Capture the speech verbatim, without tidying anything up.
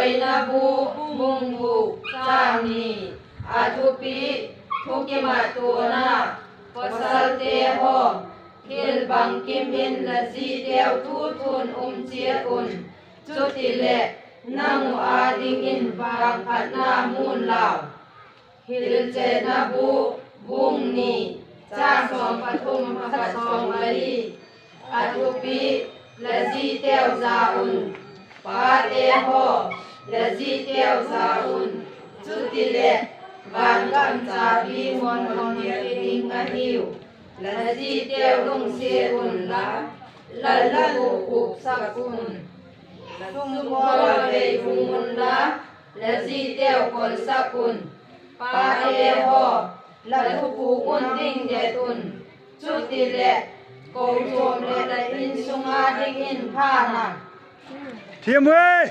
Thupuina bu, bung guk, chang ni. A thupi: Thukimattuana. Pawsalte haw, thil bangkim in la ziteu thu thun um chiat un; chutileh, nang uh â dingin vangphatna mu'n lau. Hilchetna bu, bung ni, chang sawm pathum, khat sawm pali. A thupi: La ziteu za un. Pate haw, la ziteu za un; chutileh, vangam chabi muanhuan ding ahiu. La ziteu lungsiat unla, la lu uh upsak un. Sumkhual vei um unla, la ziteu kolsak un. Pate haw, la thupuk un ding det un; chutileh, kochuam leh la insung â dingin pha na. Thiam ei.